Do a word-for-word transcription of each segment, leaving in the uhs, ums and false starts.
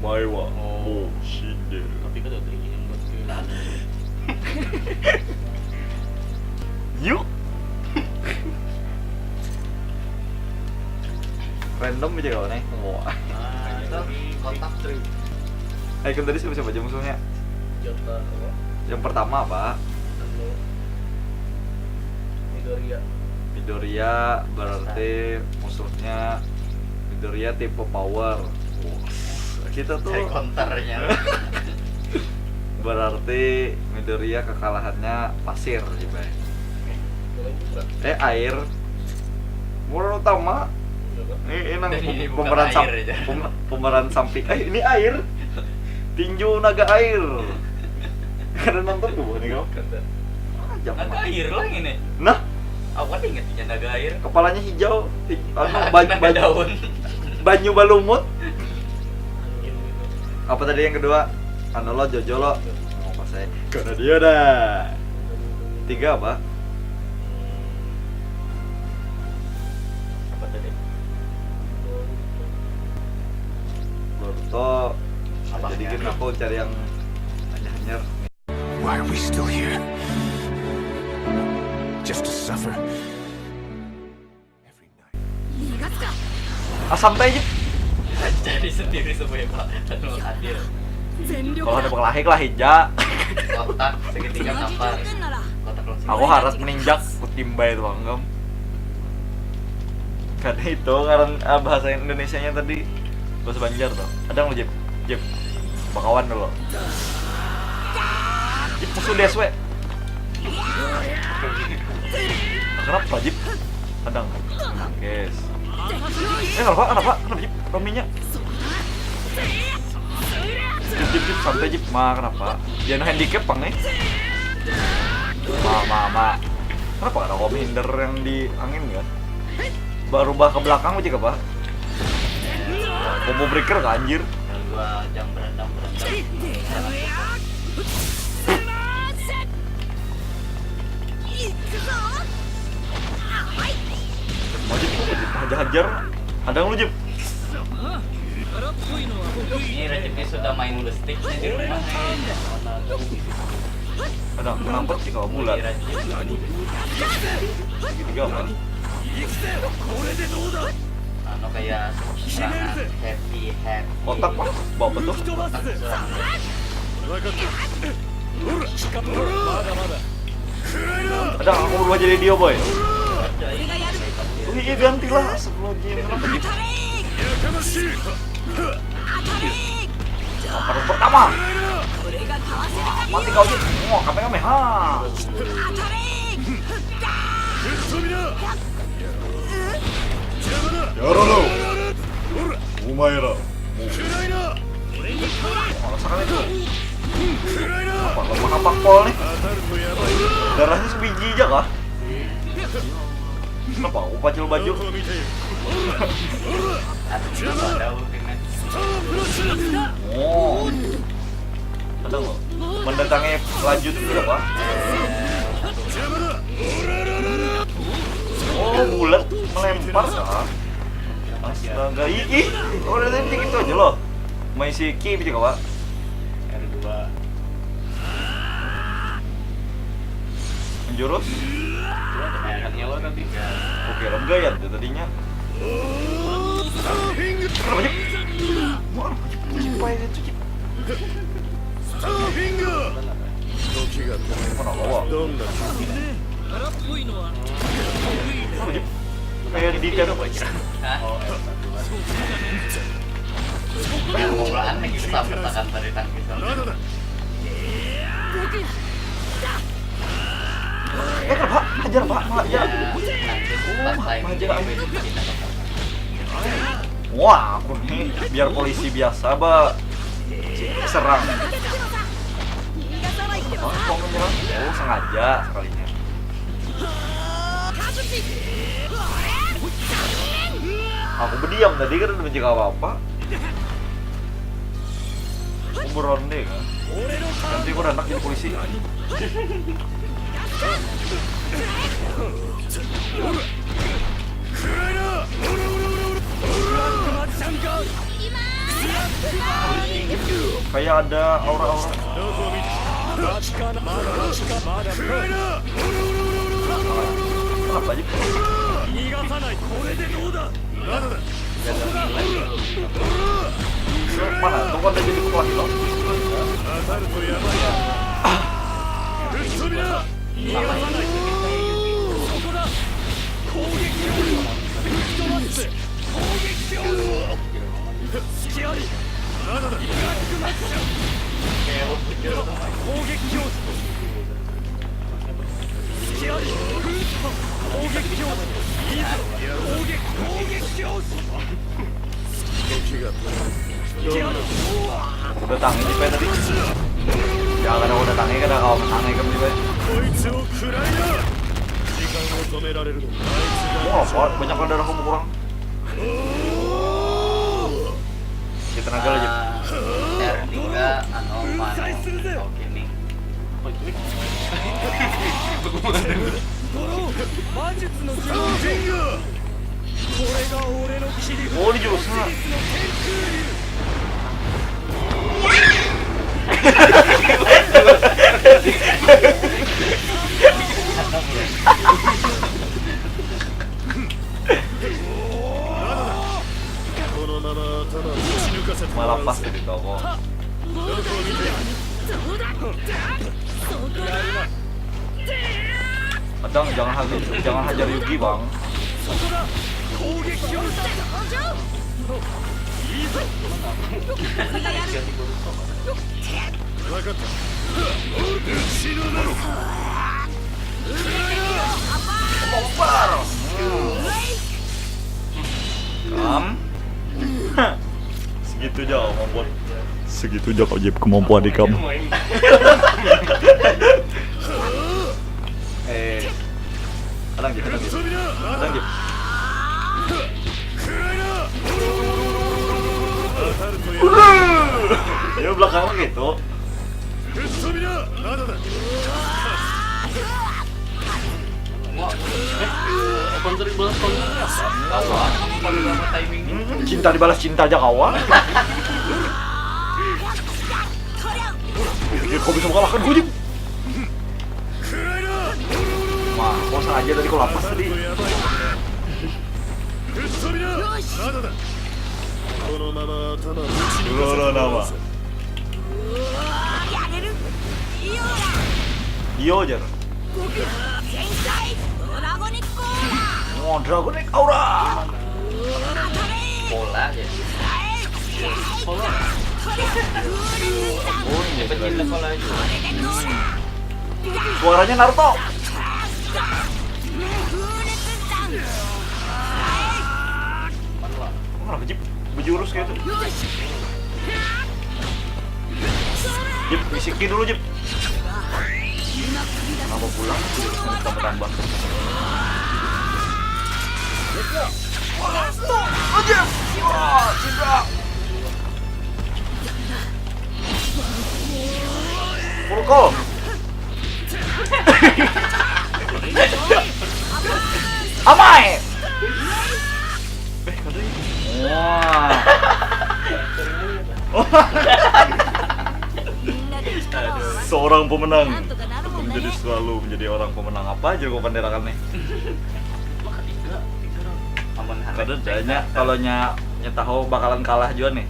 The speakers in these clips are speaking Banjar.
Maewa. Oh. Moshinde. Tapi kan ada yang buat ke. Yuk. Random aja kawan nih. Wah. Nah, itu kontak trip. Ayo, kan tadi siapa-siapa aja musuhnya? Jota, apa? Yang pertama apa? Anu, Midoriya. Midoriya berarti musuhnya Midoriya tipe power. Wah, kita tuh. Saya konternya. Berarti Midoriya kekalahannya pasir, Jibai. Boleh juga. Eh, air. Pemeran utama. Iya, Pak. Ini, ini nang. Dan ini bukan pemeran sam-, air aja. Pem-, pemeran samping. Eh, ini air. Tinju naga air. Kada nonton tuh, nih, kau? Kada. Ah, jangan. Naga air lah ini. Nah. Aku kan ingetnya naga air. Kepalanya hijau, hij-, anu, kena baj-, baj-, daun. Banyu balumut. Apa tadi yang kedua? Anu lo, Jojo lo. Mau pas saya. Karena dia dah. Tiga apa? Apa tadi? Boruto. Abahnya. Jadi gini, aku cari yang hanyar-hanyar. Why are we still here? Just to suffer every night. Ah, santai aja. Cari sendiri supaya Pak anu adil. Kalau ada berkelahi, kelahi ja. Kotak segitiga tampar. Kotak segitiga. Aku harus meninjak, kutimbai itu anggam. Kada itu ngaran, ah, bahasa Indonesianya tadi bahasa Banjar tuh. Ada nggak, Jip? Jip. Bakawan dulu. Jip, susu D S W. Kenapa, Jip? Ada nggak? Guys. Eh, kenapa? Kenapa? Kenapa, Jip? Rominya. Jip, Jip, Jip, santai, Jip. Ma, kenapa? Dia no handicap, Bang, nih. Ma, ma, ma. Kenapa ada home hinder yang di angin, kan? Berubah ke belakang aja, apa? Combo breaker kah, anjir? Yang gua jam berendam, berendam. Wajib, wajib hajar-hajar. Ada lu, Jip. Ini rezeki sudah main bestik di rumah. Ada kenapa sih kalau bulat? Segitiga apa? Anu, kayak serangan happy, happy. Kotak, Pak. Bawa apa tuh? Kotak serangan. Ada, aku berubah jadi Dio, boy. Wih, iya, gantilah. Astagfirullahaladzim, kenapa gitu? Tampar pertama. Mati kau, Jin. Oh, kame, kame. Ha. Yara lo. Omae ra. Mau. Malah sakali itu. Apa, lemah apa pol nih? Darahnya sebiji aja kah? Kenapa aku pacul baju? Ada ultimate. Oh. Ada nggak? Mendatangi lanjut itu apa? Oh, bulat melempar kah? Astaga, ih, ih. Oh, udah tadi gitu aja loh. Main si Ki bisa kah, Pak? R dua. Menjurus? Ada nyawa tapi. Oke, ram gaya tuh tadinya. Kenapa, Jep? Wah, Jep, pakai itu, Jep. Mana bawa? Kenapa, Jep? Kayak di T V. Hah? Kayak bolaan lagi kesampetan dari tangkis. Eh, Pak, hajar, Pak, malah ya. Nanti pas timing hajar, dia amin. Wah, aku nih biar polisi biasa, ba, serang. Apa? Kok menyerang? Oh, sengaja sekalinya. Aku berdiam tadi kan, udah mencegah apa-apa. Aku beronde kan. Nanti aku anak jadi polisi. Kayak ada aura-aura. Kenapa aja? Mana? Tuh kan jadi kepala hilang. 逃がさない。そこだ。攻撃を吹き飛ばす。攻撃を。隙あり。まだだ。いかつくなっちゃう。攻撃を。隙あり。攻撃を。いいぞ。攻撃を。 Udah tangi sih tadi. Jangan aku udah tangi kada kawa menang ikam juga. Mau apa? Banyak darah kamu kurang. Kita tenaga lagi. R tiga anu mana? Oke nih. おり上手な。 Malah pas di toko. Adang, jangan hajar, jangan hajar Yugi, Bang. Segitu aja kemampuan. Segitu aja kau jep kemampuan ikam. Eh, tenang jep, tenang jep. Tenang jep. Ya belakang gitu. Wah, eh, sponsor dibalas sponsor ya? Kawan, kalau berapa timing ini? Cinta dibalas cinta aja kawan. Pikir kau bisa mengalahkan gue, Jim? Wah, kau sengaja tadi kau lapas tadi. Dulu nama. Iyo jar. Oh, Dragonic Aura. Pola ya. Pola. Oh, iya. Pecinta pola aja. Suaranya Naruto. Mana lah? Kenapa Jip? Bejurus kayak itu. Jip, misiki dulu Jip. Kenapa pulang? Tambah tambah. Aja. Wah, tidak. Purko. Amai. Wah. Seorang pemenang. Untuk menjadi selalu menjadi orang pemenang apa aja gue panderakan nih. Kada adanya kalau nya nya tahu bakalan kalah juga nih.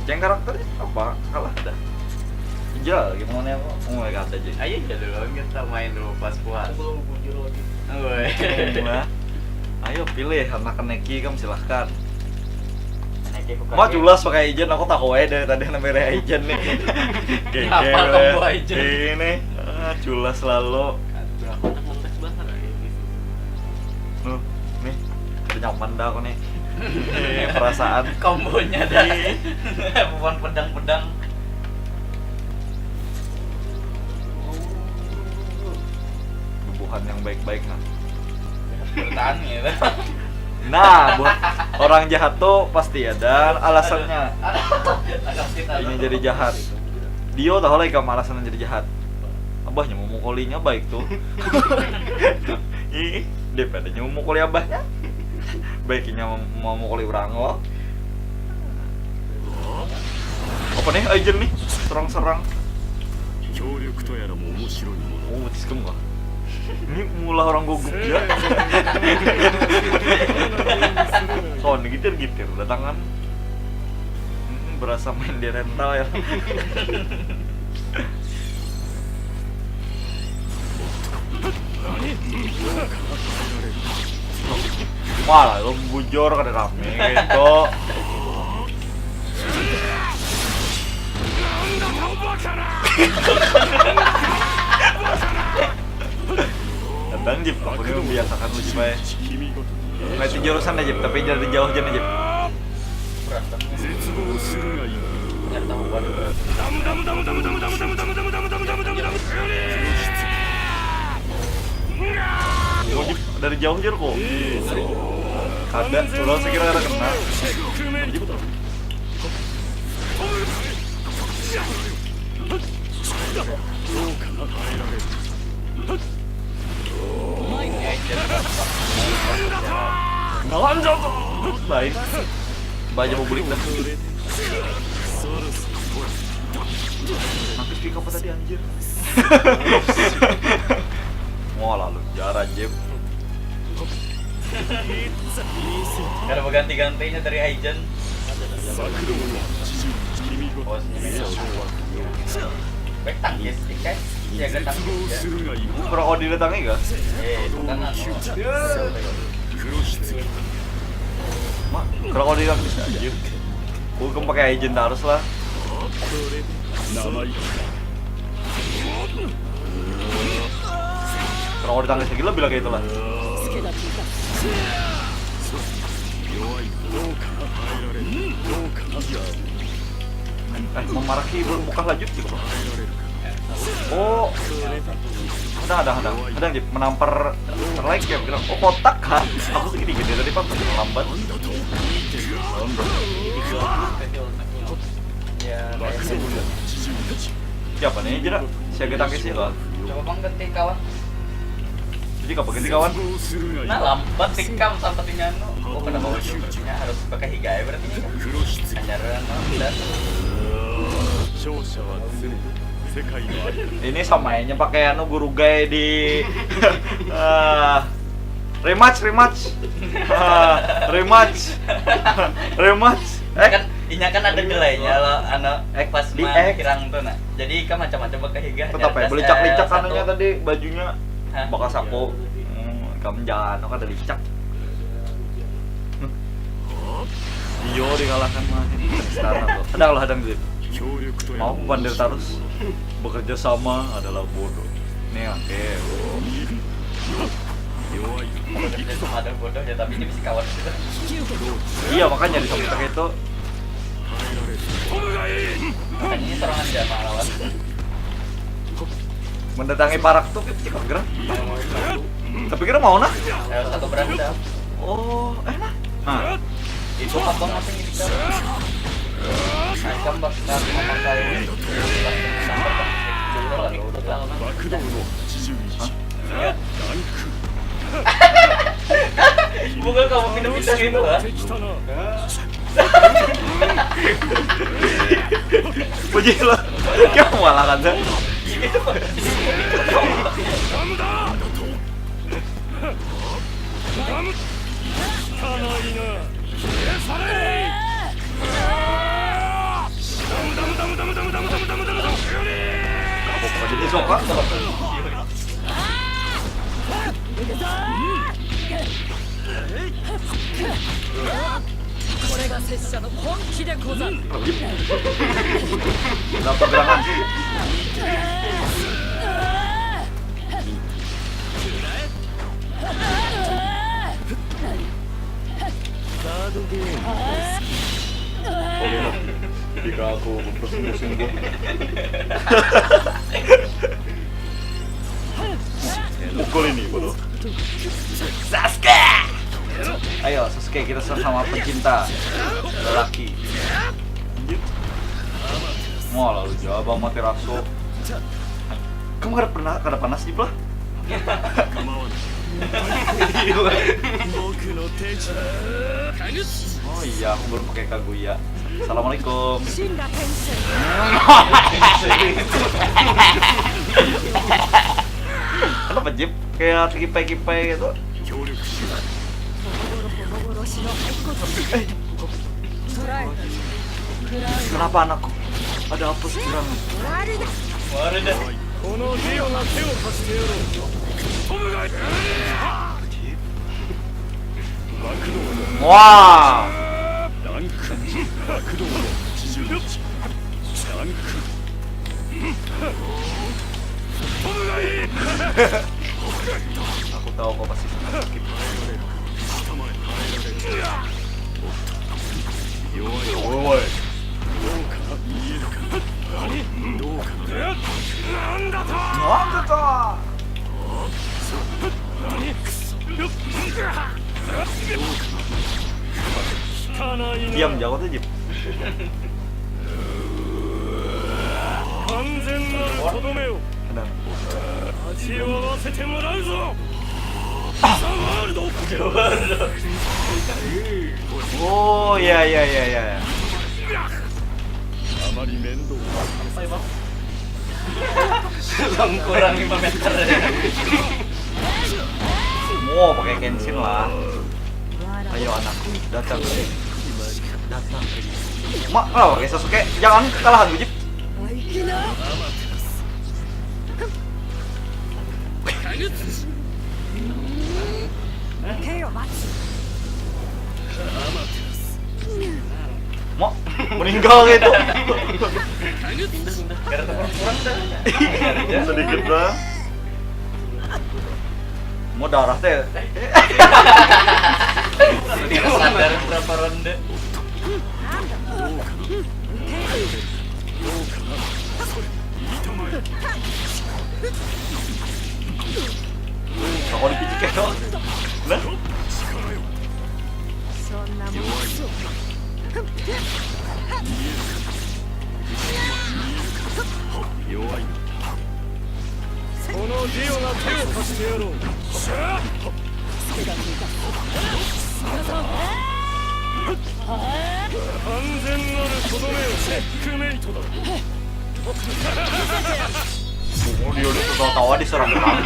Ceng karakternya apa? Kalah dah. Jual gimana apa? Oh, kada aja. Ayo aja dulu kita main dulu pas kuat. Aku belum bujur lagi. Woi. Ayo pilih anak Neki kam silahkan. Mau culas pakai agent, aku tahu aja dari tadi namanya agent nih. Apa kamu agent? Ini ah, culas lalu. Nuh, nih, udah nyaman dah aku nih. Nih, perasaan. Kombonya dah. Bukan pedang-pedang. Bubuhan yang baik-baik nah. Bertahan gitu. Nah, buat orang jahat tuh pasti ada alasannya. Ini jadi jahat. Dio tahu lagi kamu alasan jadi jahat. Abahnya mau mukulinya baik tuh. Ih, daripada mau mukuli abahnya. Baiknya mau mukuli orang loh. Apa nih, Aizen nih? Serang-serang. Oh, matis kamu kah? Ini mulah orang gugup ya. Sound gitir-gitir datangan. Hmm, berasa main di rental ya. Wah, lu bujur kada rame gitu. Datang, Jip, aku ini membiasakan lu, Jip, ai. Nah, itu jurusan aja, Jip, tapi dari jauh aja, Jip. Oh, Jip, dari jauh aja kok. Kada, orang sekira ada kena. Jip. Lain. Banyak mau bulik dah. Nangkis pick apa tadi, anjir? Wah, lalu jarah, Jip. Kada berganti-gantinya dari Aizen. Oh, sini. Baik tangkis, ikan. Ya, gak tangkis ya. Krokodil datangnya gak? Eh, itu kan anu. Mak, krokodil datang bisa aja. Gue kan pakai Aizen terus lah. Krokodil tangkis lagi lah, bilang kayak itulah. Eh, memarahi buka lanjut gitu, Bang. Oh, ada, ada, ada, ada yang menampar, like ya, bilang, oh, kotak kan? Aku segini gede tadi, Pak, lambat. Ya, kayak gitu. Siapa nih, Jera? Siaga tangkis itu? Coba, Bang, ganti kawan. Jadi apa ganti kawan? Nah, lambat tikam sampai tinggal, no. Oh, kenapa wajah harus pakai higai berarti ini kan? Hanya anu, udah. 勝者は常に世界のアイドル。 Ini sama aja pakai anu, guru gay di, eh, rematch, rematch. Eh, rematch. Rematch. Eh, kan inya kan ada gelainya lo, anu, eh, pas di main X. Kirang tuh, nah. Jadi, ikam macam-macam pakai higa. Tetap ya, belicak-licak anunya tadi, bajunya. Hah? Bakas aku. Hmm, ikam jangan, kada licak. Iyo, dikalahkan mah. Istana tuh. Ada kalau hadang duit. Mau pandir terus. Bekerja sama adalah bodoh. Nih, oke. Ada bodoh ya, tapi ini bisa kawan gitu. Iya, makanya di samping itu. Makanya ini serangan jamaah lawan. Mendatangi parak tuh kita gerak. Tapi kira mau nah. Ayo, satu berantem. Oh, eh nah. Nah. Itu abang apa yang kita? Nah, ikam bakal memakai. Hah? Bukan kamu pindah-pindah itu, ha? Puji lo. Kau malah kan, Sir? Apa jadi soka? これが拙者の本気でござる。 Kenapa gerangan? カードゲーム。 Oke, no. Jika aku bersungguh-sungguh. Mukul ini, bodoh. Sasuke! Ayo, Sasuke, kita sama-sama pecinta lelaki. Anjir. Mau lalu jawab mati raso. Kamu kada pernah, kada panas, Jip, lah? 僕の手順。Oh iya, aku baru pakai Kaguya. Assalamualaikum. Kenapa, Jip? Kayak kipai-kipai gitu. Eh, kenapa anakku? Ada apa sekarang? Wah. Aku tahu kau pasti sangat sakit. Woi, woi. Nanda to. Diam, jago tuh, Jip. 完全なるとどめを Benar. 味わわせてもらうぞ。 Oh iya iya iya iya. あまり面倒 Kurang lima meter. Wow, pakai Kenshin lah. Ayo anakku, datang. Datang. Mak, kenapa pakai Sasuke? Jangan kekalahan, Jip. Mak, meninggal gitu. Gara-gara kurang dah. Sedikit doang. Mau darah teh. Sadar berapa ronde? Kau dipicik ya, kau. Nah. そんなもん 弱い。このディオが手を貸してやろう。 完全なるとどめを、チェックメイトだ。 Oh, dia udah tawa-tawa diserang orang.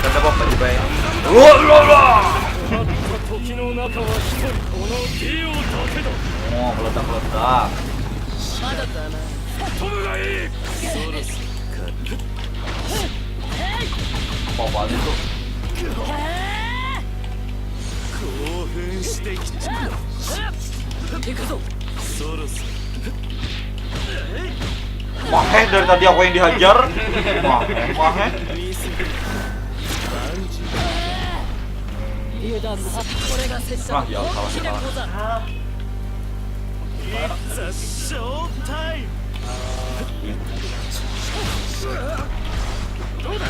Ada apa, Pak Jibai? 時の中は一人、このディオだけだ。 Oh, meledak-meledak. 飛ぶがいい。 Apa apaan itu? 興奮してきた。 Maheh, dari tadi aku yang dihajar. Maheh, maheh. Nah, ya, salah, salah. It's a show time. どうだ。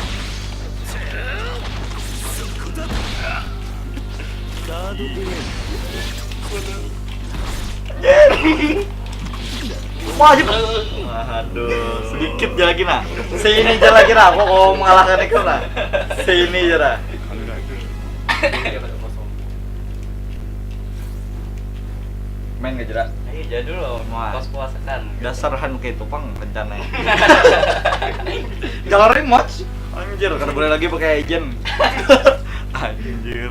Wah, gitu. Aduh. Sedikit aja lagi, nah. Sini aja lagi, nah. Aku mau mengalahkan itu, nah. Sini aja, nah. Main gak, Jera? Ayo jadul loh. Wah. Pas puasa kan. Dasar han kayak tupang rencana. Jangan rematch. Anjir, kada boleh lagi pakai agent. Anjir.